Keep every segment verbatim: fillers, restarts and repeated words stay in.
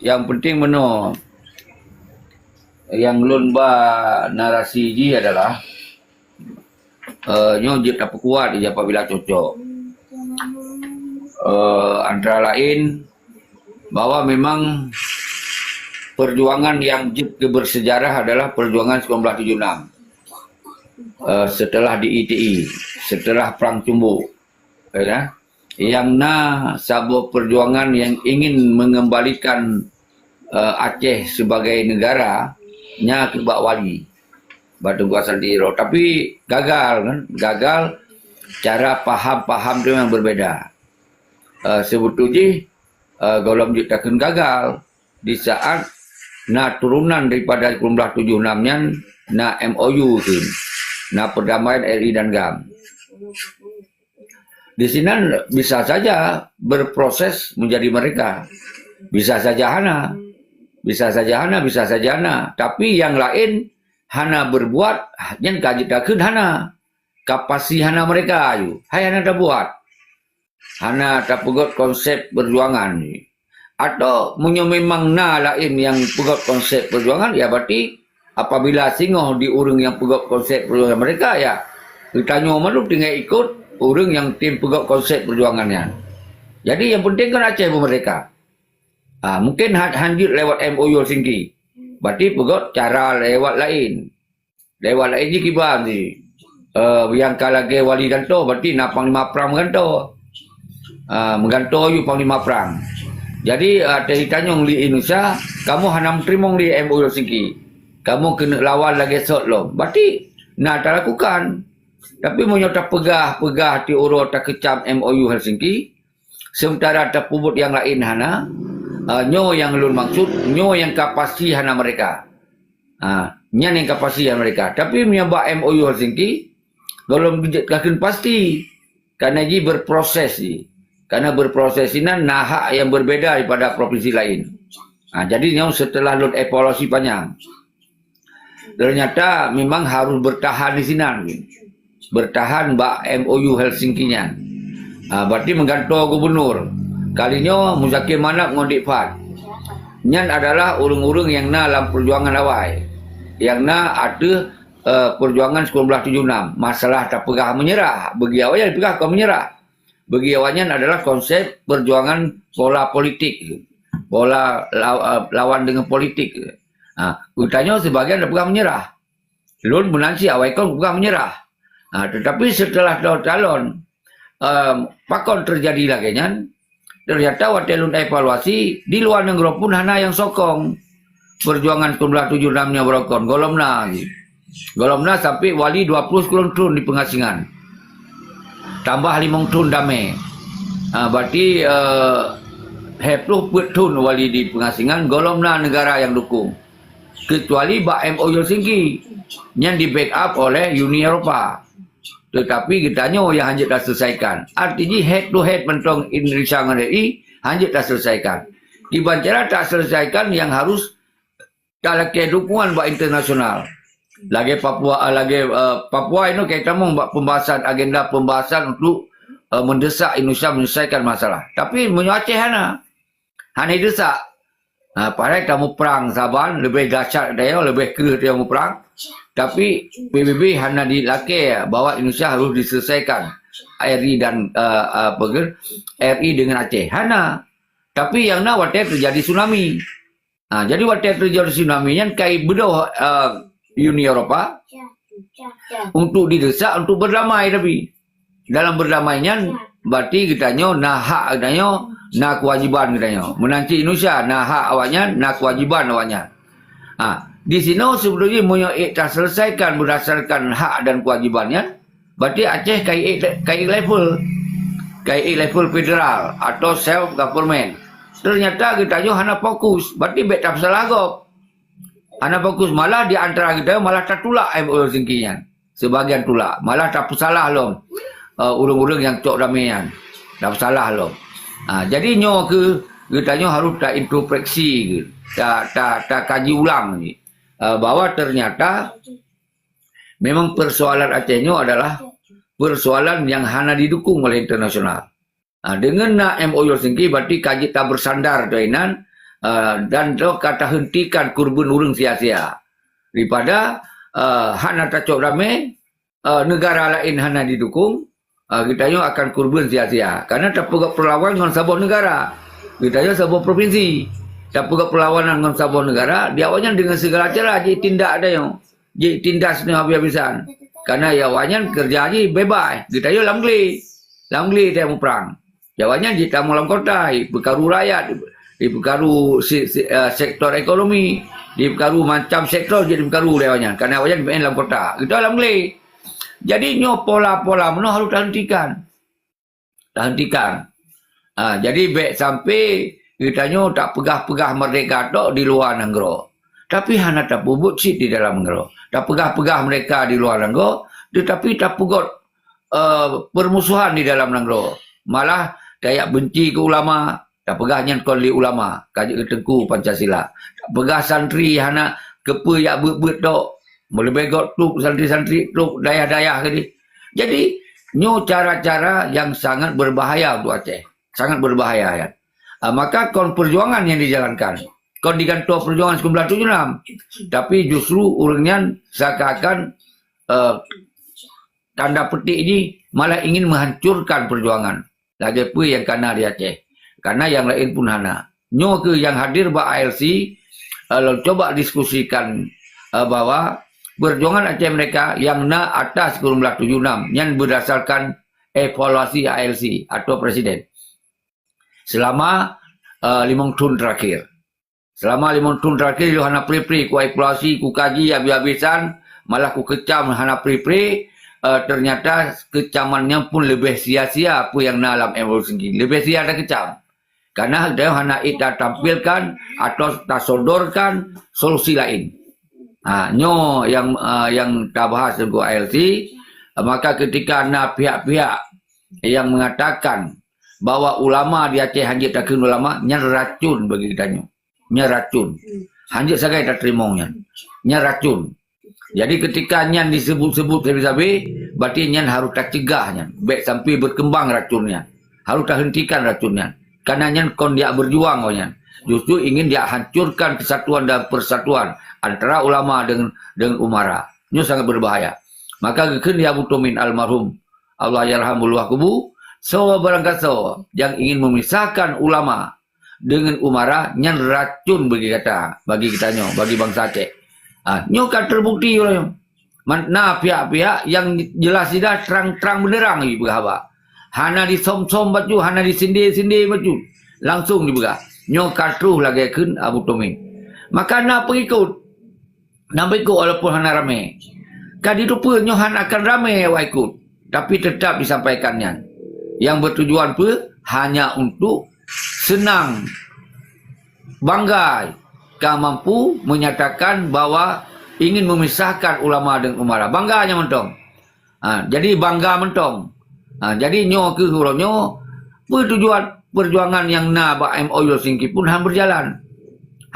Yang penting meunoe, nyang lôn ba narasi jih adalah, eh, nyoe jeuet tapeukuat jih apabila cocok. Eh, antara lain, bahwa memang perjuangan yang jeuet keu bersejarah adalah perjuangan sembilan belas tujuh enam. Eh, setelah di I T I, setelah Perang Cumbuk, ya kan? Nyang na saboh perjuangan yang ingin mengembalikan, eh, Aceh sebagai negara, nya keu bak wali, bak Teungku Hasan Tiro. Tapi gagal, kan? Gagal, cara paham-paham tu memang berbeda. Eh, sebetulnya, eh, gohlom jeuet takheun gagal di saat na turunan daripada sembilan belas tujuh enam nyan na M O U tu, na perdamaian R I dan GAM. Di sinan bisa saja berproses menjadi merdeka. Bisa saja hana. Bisa saja hana, bisa saja hana. Tapi yang lain hana berbuat, nyan ka jeuet takheun hana. Kapasi hana mereka aju. Hai hana tabuat. Hana tapeugot konsep perjuangan. Atau meunyoe memang na laén nyang peugét konsep perjuangan, ya berarti apabila singoh di ureuëng nyang peugét konsep perjuangan mereka, ya geutanyoe mandum tinggai ikot ureuëng nyang tem peugét konsep perjuangan nyan. Jadi yang penting kan Aceh beumerdeka. Ah, mungkin han, han jeuet lewat M O U Helsinki. Berarti peugét cara lewat laén. Lewat laén jih kiban jih. Eh, nyang ka lagée wali gantoe, berarti na panglima prang meugantoe. Ah, meugantoe yue panglima prang. Jadi, ah, teuh jitanyong lé Indonesia, "Kamoe hana meuteurimong di M O U Helsinki. Kamoe keuneuk lawan lagée sot lom." Berarti na talakukan. Tapi meunyoe tapeugah-peugah ti uroe takeucam M O U Helsinki, sementara tapeubuet nyang laén hana, ah, nyoe nyang lôn maksud, nyoe nyang ka pasti hana mereka. Ha, nyan nyang ka pasti hana mereka. Tapi meunyoe bak M O U Helsinki, gohlom jeuet takheun pasti. Karena jih berproses jih. Karena berproses inan na hak yang berbeda daripada provinsi lain. Ha, jadi nyoe setelah lôn evaluasi panjang. Ternyata memang harus bertahan di sinan. Bertahan bak M O U Helsinki nyan. Ha, berarti meugantoe gubernur. Kali nyoe Muzakir Manaf ngon Dick Fath. Nyan adalah ureuëng-ureuëng nyang na lam perjuangan awai. Nyang na ateueh, eh, perjuangan sembilan belas tujuh enam. Masalah tapeugah menyerah. Bagi awai nyang dipeugah kon menyerah. Bagi awai nyan adalah konsep perjuangan pola politik. Pola law-, eh, lawan dengan politik. Ha, geutanyoe sebagian tapeugah menyerah. Lôn meunan cit awai kon peugah menyerah. Ha, tetapi setelah lheueh calon, em, pakon teujadi lagée nyan, ternyata watée lôn evaluasi, di luwa nanggroe pun hana nyang sokong perjuangan sembilan belas tujuh enam nyoe barokon. Gohlom na jih. Gohlom na sampai wali dua puluh sikureueng thon di pengasingan. Tambah limong thon damé. Ha, berarti, eh, lhée ploh peuet thon wali di pengasingan, gohlom na negara nyang dukung. Kecuali bak M O U Helsinki, nyan di-backup oleh Uni Eropa. Tetapi geutanyoe nyang hanjeuet taselesaikan. Arti jih head to head mantong Indonesia ngon R I hanjeuet taselesaikan. Kiban cara taselesaikan nyang harus talakée dukungan bak internasional. Lagée Papua, eh, lagée, eh, Papua inoe ka tamong bak pembahasan, agenda pembahasan untuk, eh, mendesak Indonesia menyelesaikan masalah. Tapi meunyoe Aceh hana, hana idesak. Ha, padahai tamuprang saban, leubeh dahsyat tanyoe, leubeh kreueh tanyoe muprang. Tapi P B B hana dilakée bahwa Indonesia harus diselesaikan R I dan, eh, apa ke, R I dengan Aceh. Hana. Tapi nyang na watée teujadi tsunami. Ha, jadi watée teujadi tsunami nyan kai beudôh, eh, Uni Eropa untuk didesak untuk berdamai tapi. Dalam berdamai nyan, berarti geutanyoe na hak geutanyoe, na kewajiban geutanyoe. Meunan cit Indonesia na hak awaknyan, na kewajiban awaknyan. Ha, di sinoe sebetulnya meunyoe ék taselesaikan berdasarkan hak dan kewajiban nyan, berarti Aceh kai ék, kai ék level. Kai ék level federal atau self government. Ternyata geutanyoe hana fokus, berarti bék tapeusalah gob. Hana fokus, malah di antara geutanyoe malah tatulak M O U Helsinki nyan. Sebagian tulak. Malah tapeusalah lom, eh, ureuëng-ureuëng nyang cok damé nyan. Tapeusalah lom. Ha, jadi nyoe keuh geutanyoe harus taintrospeksi, ta, ta, takaji ulang, eh, bahwa ternyata memang persoalan Aceh nyoe adalah persoalan yang hana didukung oleh internasional. Ha, deungon na M O U Helsinki berarti ka jeuet tabersandar tu inan, eh, dan droe ka tahentikan keureubeuen ureuëng sia-sia. Daripada, eh, hana tacok damé, eh, negara laén hana didukung, eh, geutanyoe akan keureubeuen sia-sia. Karena tapeugah peulawan ngon saboh negara. Geutanyoe saboh provinsi. Tapeugah peulawanan ngon saboh negara, di awaknyan dengan segala cara jitindak tanyoe. Jitindas nyoe habis-habisan. Karena ya awaknyan kerja jih bebas. Geutanyoe lam glé. Lam glé tanyoe muprang. Ya awaknyan jitamong lam kota, jipeukaru rakyat, jipeukaru si, si, eh, sektor ekonomi, jipeukaru macam sektor jih jipeukaru lé awaknyan. Karena awaknyan main lam kota. Geutanyoe lam glé. Jadi nyoe pola-pola meunoe harus tahentikan. Tahentikan. Ha, jadi bék sampai geutanyoe tapeugah-peugah merdeka tok di luwa nanggroe. Tapi hana tapeubuet cit di dalam nanggroe. Tapeugah-peugah merdeka di luwa nanggroe, tetapi tapeugot, eh, permusuhan di dalam nanggroe. Malah tajak benci keu ulama, tapeugah nyan kon lé ulama, ka jeuet keu Teungku Pancasila. Tapeugah santri hana keupeue jak beuet-beuet tok, meuleubeh got trok santri-santri trok dayah-dayah keudeh. Jadi, nyoe cara-cara yang sangat berbahaya untuk Aceh. Sangat berbahaya, ya. Ah, maka kon perjuangan yang dijalankan. Kon digantoe perjuangan sembilan belas tujuh enam. Tapi justru ureuëng nyan seakan-akan, eh, tanda petik jih malah ingin menghancurkan perjuangan. Lagée peue nyang kana di Aceh. Karena nyang laén pun hana. Nyoe kheueh nyang hadir bak A L C, eh, lôn coba diskusikan, eh, bahwa perjuangan Aceh Merdeka nyang na atas sembilan belas tujuh enam nyan berdasarkan evaluasi A L C atau presiden. Selama, eh, limong thon terakhir. Selama limong thon terakhir, lôn hana pri-pri, kuevaluasi, kukaji habis-habisan, malah kukecam hana pri-pri, eh, ternyata kecaman nyan pun leubeh sia-sia peue nyang na lam M O U Helsinki. Leubeh sia takecam. Karena geutanyoe hana ék tatampilkan atau tasodorkan solusi laén. Ha, nyoe nyang, eh, nyang tabahas Teungku A L C, maka ketika na pihak-pihak nyang mengatakan bahwa ulama di Aceh hanjeuet takheun ulama, nyan racun bagi geutanyoe. Nyan racun. Hanjeuet sagai tateurimong nyan. Nyan racun. Jadi ketika nyan disebut-sebut sabe-sabe, berarti nyan harus tacegah nyan. Bék sampai berkembang racun nyan. Harus tahentikan racun nyan. Karena nyan kon jak berjuang awaknyan. Justru ingin jak hancurkan kesatuan dan persatuan antara ulama dengan, dengan umara. Nyoe sangat berbahaya. Maka geukheun lé Abu Tumin almarhum, Allah yarham, luwah kubu, soe barangkasoe nyang ingin memisahkan ulama dengan umara, nyan racun bagi gata, bagi geutanyoe, bagi bansa Aceh. Ha, nyoe ka terbukti uroe nyoe. Man-, na pihak-pihak nyang jelas-jelas terang-terang benderang jipeugah haba. Hana disom-som bacut, hana disinde-sinde bacut. Langsung jipeugah. Nyoe ka troh lagée kheun Abu Tumin. Maka na pengikut. Na pengikut walaupun hana ramé. Ka jiteupeue nyoe hana akan ramé awak ikut. Tapi tetap disampaikan nyan. Yang bertujuan peue? Hanya untuk senang, bangga, ka mampu menyatakan bahwa ingin memisahkan ulama dengan umara. Bangga nyan mantong. Ha, jadi bangga mantong. Ha, jadi nyoe kheueh uroe nyoe, peue tujuan perjuangan nyang na bak M O U Helsinki pun han berjalan.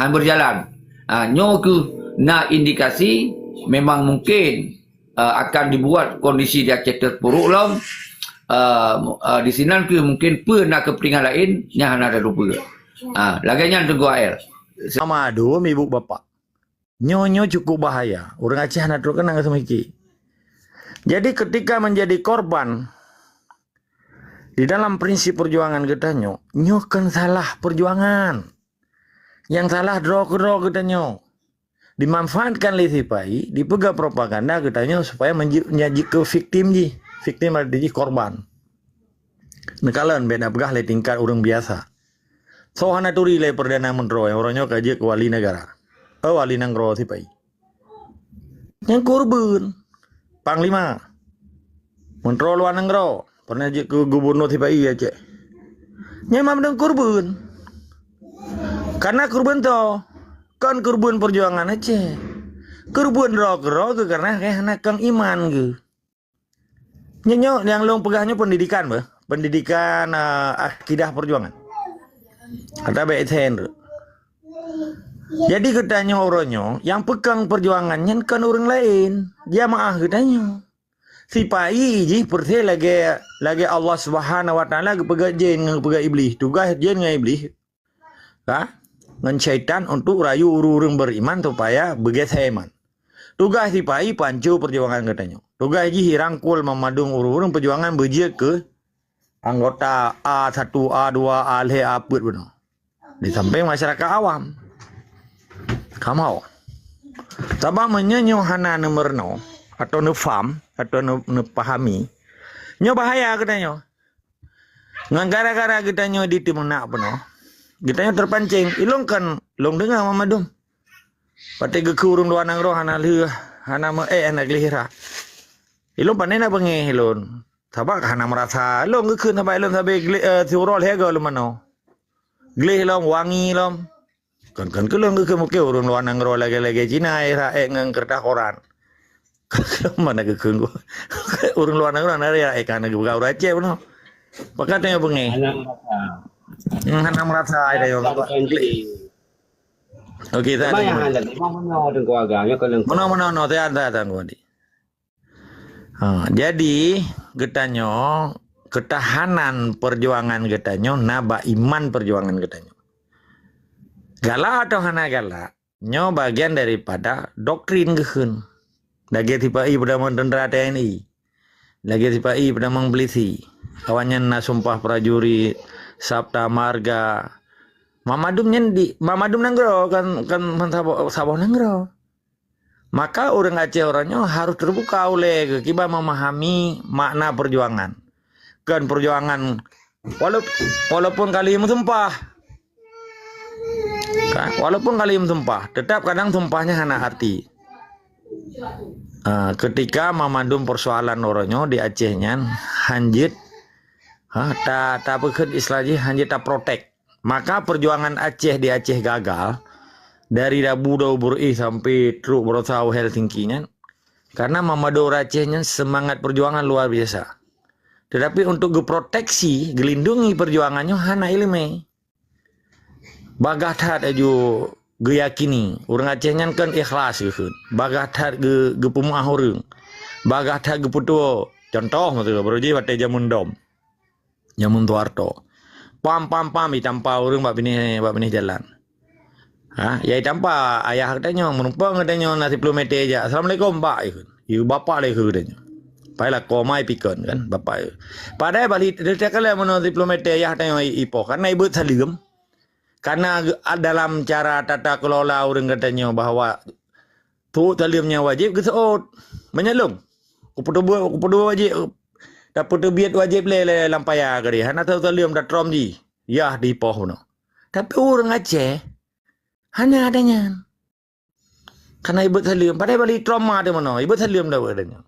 Han berjalan. Ha, nyoe kheueh na indikasi memang mungkin, eh, akan dibuat kondisi di Aceh terpuruk lom. Eh, eh, di sinan kheueh mungkin peue na kepentingan laén nyang hana tatupeue. Ha, lagée nyan Teungku A L. Sama dum ibu bapak. Nyoe, nyoe cukup bahaya. Ureuëng Aceh hana trok keunan seumiki. Jadi ketika menjadi korban di dalam prinsip perjuangan geutanyoe, nyoe kan salah perjuangan. Nyang salah droe keudroe geutanyoe. Dimanfaatkan lé sipai, dipeugah propaganda geutanyoe supaya menji-, menjadi ke victim jih. Victim arti jih korban. Neukalon bék na peugah lé tingkat ureuëng biasa. Soe hana turi lé Perdana Menteri, uroe nyoe ka jeuet keu wali negara. Eh, wali nanggroe sipai. Nyang keureubeuen, panglima. Menteri luwa nanggroe, pernah jeuet keu gubernur sipai Aceh. Nyan memang keureubeuen. Karena keureubeuen toh, kon keureubeuen perjuangan Aceh. Keureubeuen droe keudroe geuh karena hana kong iman geuh. Nyoe, nyoe nyang lôn peugah nyoe pendidikan beuh. Pendidikan, ah, akidah perjuangan. Ata bék isen tu. Jadi geutanyoe uroe nyoe, nyang peukong perjuangan nyan kon ureuëng laén. Jamaah geutanyoe. Sipai jih persis lagée, lagée Allah Subhanahu Wa Taala geupeugah jin ngon geupeugah Iblih. Tugaih jin ngon Iblih. Ka? ngon syaitan untuk rayu ureuëng-ureuëng beriman supaya beugét iman. Tugaih sipa-i panco perjuangan geutanyoe. Tugaih jih irangkul mandum ureuëng-ureuëng perjuangan beujeuet keu anggota A satu, A dua, A lhée, A peuet bunoe. Di samping masyarakat awam. Kamoe. Sabab meunyoe nyoe hana neumeurunoe, atau neufaham, atau neu-, neupahami, nyoe bahaya geutanyoe. Ngon gara-gara geutanyoe di teumeunak bunoe, geutanyoe terpancing. Ilong kan, long deungoe mandum. Patéh geukheun ureuëng luwa nanggroe hana lheueh, hana meu-, eh, hana gleh ira. Ilong pandai na beungéh ilong. Sabab hana meurasa ilong geukheun sabab ilong sabe gleh, eh, siuroe lhée goe lom manoe. Gleh lom, wangi lom. Kon-kon keu lôn geukheun mungken ureuëng luwa nanggroe lagée-lagée Cina, eh, raék ngon keureutah koran. Kon mana geukheun ku. Ureuëng luwa nanggroe na raék kana geupeugah ureuëng Aceh bunoe. Pakat tanya beungéh. Hana merasa. Hmm, hana merasa ada yang. Okey, tak ada. Mana mana teungku agam, ya kalau. Mana mana no, saya ada tanggung di. Ha, jadi geutanyoe, keutahanan perjuangan geutanyoe na bak iman perjuangan geutanyoe. Galak atau hana galak, nyoe bagian daripada doktrin geukheun. Lagée sipa-i peudamong tentara T N I. Lagée sipa-i peudamong polisi. Awaknyan na sumpah prajurit, sabta marga. Mamadum nyan di, mamadum nanggroe kan, kan saboh, saboh nanggroe. Maka ureuëng Aceh uroe nyoe harôh teubuka ulée geuh kiban memahami makna perjuangan. Kon perjuangan walau-, walaupun kali meusumpah. Kan? Walaupun kali meusumpah, tetap kadang sumpahnya hana arti. Ah, ketika mamandum persoalan uroe nyoe di Aceh nyan, hanjeuet, ha, ta, ta peukheun istilah jih, hanjeuet ta protek. Maka perjuangan Aceh di Aceh gagal, dari Dabu Daubur Ih sampai trok berusaha u Helsinki nyan, karena mamandum ureuëng Aceh nyan semangat perjuangan luar biasa. Tetapi untuk geuproteksi, geulindungi perjuangan nyoe hana iéleumé. Bagah that aju geuyakini, ureuëng Aceh nyan kan ikhlas geukheun. Bagah that geu-, geupeumeu'ah ureuëng. Bagah that geupeutuwoe. Contoh, maksud, baru jih watée jameun dom. Jameun Soeharto. Pam, pam, pam, itampa ureuëng bak binéh, bak binéh jalan. Ha, ya itampa ayah geutanyoe, meurumpok geutanyoe na siploh meter jak. "Assalamualaikum, Pak," ikheun. "Yue bapak lé," ikheun geutanyoe. Pai lakoe mai pikon kan, bapak ikheun. Padahai bali, teuka lé meunoe siploh meter ayah tanyoe i-, ipoh. Karena ibeuet saleuem. Karena ge-, dalam cara tata kelola ureuëng geutanyoe bahwa seuôt saleuem nyang wajéb geuseuôt. Meunyoe lôn, kupeuteubiet, kupeuteubiet wajéb, tapeuteubiet wajéb lé, lé lam paya keudeh. Hana seuôt saleuem datrom jih. Yah dipoh bunoe. Tapi ureuëng Aceh, hana ada nyan. Karena ibeuet saleuem, padahai bali trauma di meunoe, ibeuet saleuem dah buat nyan.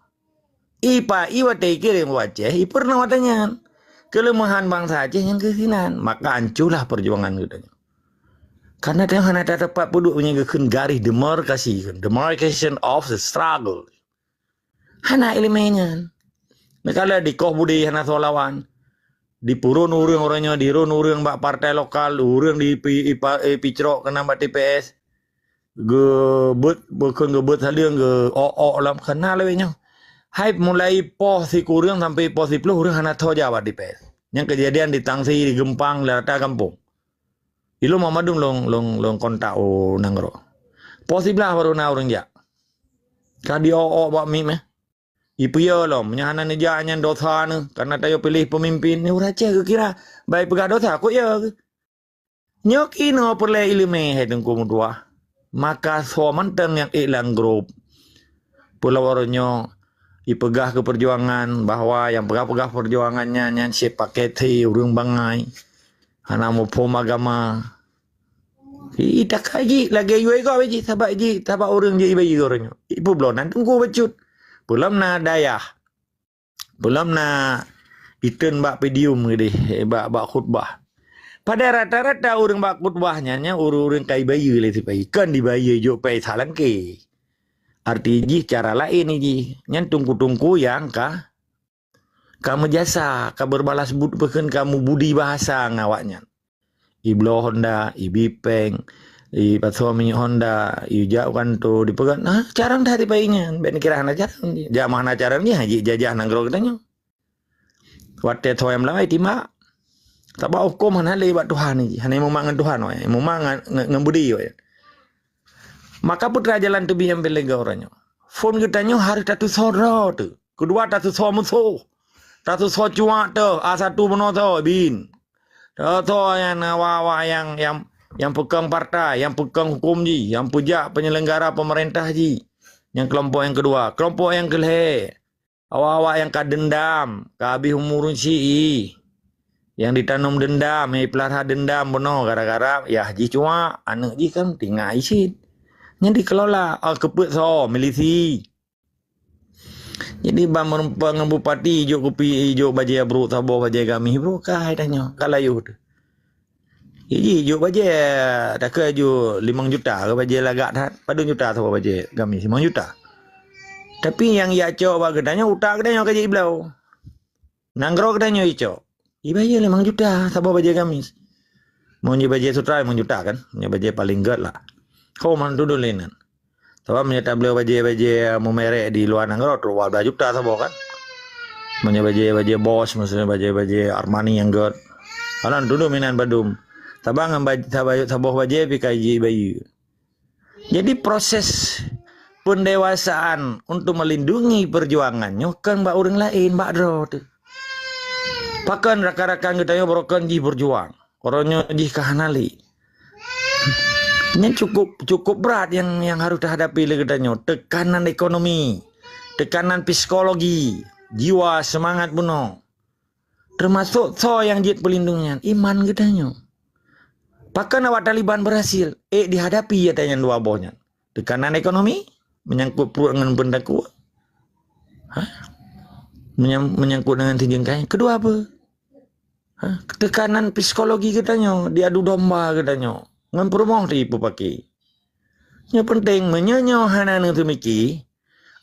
Ipa, i watée ikirém u Aceh, ipeurunoe watée nyan. Keuleumahan bansa Aceh nyang keusinan, maka anculah perjuangan geutanyoe. Karena tanyoe hana tepat peuduek meunyoe geukheun garéh demarkasi, demarcation of the struggle. Hana iéleumé nyan. Neukala dikoh budi hana soe lawan. Dipeuron ureuëng, ureuëng nyoe, dirôn ureuëng bak partai lokal, ureuëng di pi-, ipa-, eh, picrok keunan bak T P S. Geubeuet, bukon geubeuet saleueng, geu-ok-ok lam kana lawét nyoe. Hai mulai poh sikureueng sampai poh siploh ureuëng hana tho jak bak T P S. Nyang keujadian di Tangsi, di Geumpang, di rata gampông. Ilôn mamandum lôn, lôn, lôn kontak u nanggroe. Poh siblaih baru na ureuëng jak. Ka di-ok-ok bak miet meh. Ipeuyö lom, nyang hana neujak nyan dosa neuh, karena tanyoe piléh peumimpin. Nyoe ureuëng Aceh geukira, bai peugah dosa, kok yö geuh. Nyoe kinoe peureulée iéleumé hai Teungku meutuah. Maka soe mantong nyang ék lam grup, peulawar nyoe ipeugah keu perjuangan bahwa nyang peugah-peugah perjuangan nyan, nyan syèt paket thé ureuëng bangai. Hana muphom agama. Ih, takai jih lagée yue gob jih, sabab jih, sabab ureuëng jih ibayeue ureuëng nyoe. Ipeubloe nan Teungku bacut. Peulom na dayah. Peulom na iteun bak podium keudeh, bak, bak khutbah. Padahai rata-rata ureuëng bak khutbah nyan, nyan ureuëng-ureuëng ka ibayeue lé sipai. Kon dibayeue jok pai salangke. Arti jih cara laén jih. Nyan teungku-teungku nyang ka, ka meujasa, ka berbalas bud-, peukheun ka meubudi bahasa ngon awaknyan. Ibloe Honda, ibi péng, ipasoe minyeuk Honda, ijak u kantô, dipeugah, nah, carông that ipai nyan. Bék neukira hana carông jih. Jak meuhana carông jih, jijajah nanggroe geutanyoe. Watée soe nyang meulawai timbak. Sabab huköm hana lé bak Tuhan ni, hana mumat ngon Tuhan wai, mumat ngon, ngon, ngon budi wai. Maka peue teuma jalan teubiet nyang pih lé uroe nyoe. Phon geutanyoe harôh tatusoe droe teuh. Keudua tatusoe musoh. Tatusoe cuak teuh, a satu bunoe soe bin. Tatusoe nyang awak-awak nyang, nyang, nyang peukong partai, nyang peukong huköm jih, nyang peujak peunyelenggara peumeurintah jih. Nyang keulompok nyang keudua. Keulompok nyang keulhèe, awak-awak nyang ka deundam, ka habéh umu ureueng sie. Nyang jitanom deundam, nyang jipeulara deundam bunoe gara-gara yah jih cuak, aneuk jih kan tinggai cit. Nyan dikelola, oh, keupeuet soe, milisi. Jadi ban meureumpok ngon bupati ijok kupi, ijok bajèe brôk saboh, bajèe gamis brôk, ka hai tanyoe, ka layoh teuh. Jadi ijok bajèe, takheun ijok limong juta ke bajèe lagak that. Padum juta saboh bajèe gamis, limong juta. Tapi nyang jak cok bak geutanyoe, utak geutanyoe ka jibloe. Nanggroe geutanyoe icok. Ibayeue limong juta saboh bajèe gamis. Meunyoe bajèe sutra limong juta kan? Meunyoe bajèe paleng gèt lah. Ho man tudong lé nyan. Sabab meunyoe tabloe bajèe-bajèe meumerek di luwa nanggroe, dua blah juta saboh kan? Meunyoe bajèe-bajèe Boss, maksudnya bajèe-bajèe Armani nyang gèt. Kalon tudong minan padum. Sabab ngon baj-, saboh bajèe pih ka jibayeue. Jadi proses pendewasaan untuk melindungi perjuangan nyoe kon bak ureueng laén, bak droe teuh. Pakon rakan-rakan geutanyoe barokon jih berjuang, uroe nyoe jih ka hana lé. Nyan cukup, cukup brat nyang, nyang harôh tahadapi lé geutanyoe. Tekanan ekonomi, tekanan psikologi, jiwa, seumangat bunoe. Teumasok soe nyang jeuet peulindong nyan, iman geutanyoe. Pakon awak Taliban berhasil? Ék dihadapi ata nyang dua boh nyan. Tekanan ekonomi, menyangkut pruet ngon peundaku. Ha? Menyang-, menyangkut dengan sijeungkai. Keudua apa? Ha? Tekanan psikologi geutanyoe, diadu domba geutanyoe. Ngon peurumoh teuh ipeupake. Nyang penting, meunyoe nyoe hana neuteumiki,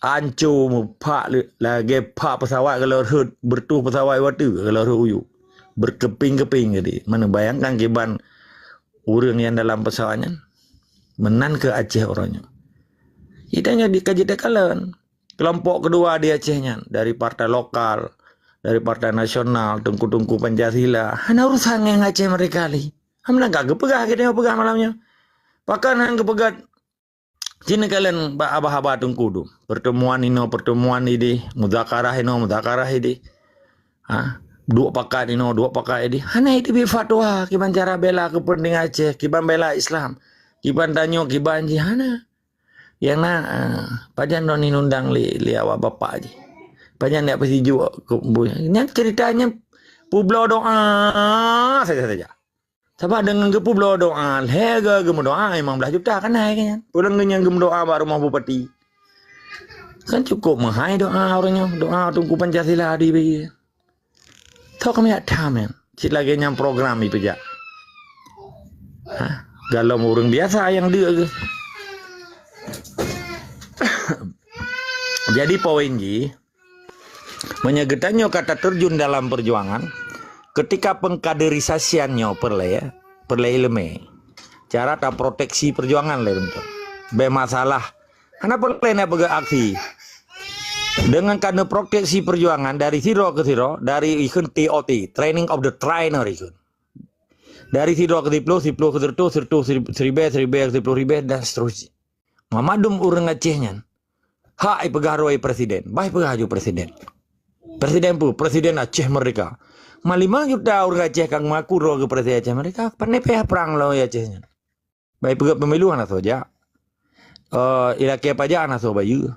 anco meuphak le-, lagèe phak pesawat kalau rhot, beureutoh pesawat watèe kalau rhot u yup. Berkeping-keping jadi. Mana bayangkan kiban ureueng nyang dalam pesawat nyan. Meunan keuh Aceh uroe nyoe. Ita nyan dikaji takalon. Kelompok keudua di Aceh nyan, dari partai lokal, dari partai nasional, teungku-teungku Pancasila, hana urusan ngon Aceh merdeka lé. Hana ka geupeugah, kita peugah malam nyoe. Pakon han geupeugah, sinoe kalon bak haba-haba teungku dum. Pertemuan inoe, pertemuan idéh, muzakarah inoe, muzakarah idéh. Ha? Duek pakat inoe, duek pakat idéh. Hana iteubiet fatwa kiban cara bela kepentingan Aceh, kiban bela Islam, kiban tanyoe, kiban jih, hana. Nyang na, ah, pajan droeneuh undang lé, lé awak bapak jih. Pajan jak peusijuek keu bu-, nyan cerita nyan peubloe doa saja-saja. Sabab deungon geupeubloe doa, lhèe geu-, geumeudoa limong blah juta kan hai nyan. Ureueng nyan geumeudoa bak rumoh bupati. Kan cukup meuhai doa ureueng nyoe, doa Teungku Pancasila di bayeue. Tho kami jak tham nyan. Cit lagèe nyang program ipeujak. Ha, galom ureueng biasa nyang deuk geuh. Jadi poin jih, meunyoe geutanyoe ka taterjun dalam perjuangan, ketika pengkaderisasian nyoe peureulèe, peureulèe ileumèe. Cara taproteksi perjuangan lé beutôi. Bèk masalah. Hana peureulèe na peugah aksi. Deungon ka neuproteksi perjuangan dari sidroe keu sidroe, dari ikheun T O T, training of the trainer ikheun. Dari sidroe keu siploh, siploh keu seureutôh, seureutôh sirib-, siribèe, siribèe keu siploh ribèe dan seterusnya. Mandum ureueng Aceh nyan hak ipeugah droe presiden, bah ipeugah aju presiden. Presiden peue? Presiden Aceh Merdeka. Ma limong juta ureueng Aceh ka mengaku droe keu presiden Aceh Merdeka, pane payah prang lom Aceh nyan. Bah ipeugah pemilu hana soe jak. Eh, ilakèe pajak hana soe bayeue.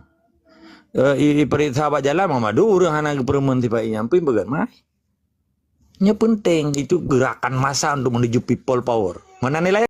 Eh, i-, ipeuriksa bak jalan mandum ureueng hana geupeureumeun sipat inyan pih beugat mai. Yang penting itu gerakan massa untuk menuju people power. Mana nilai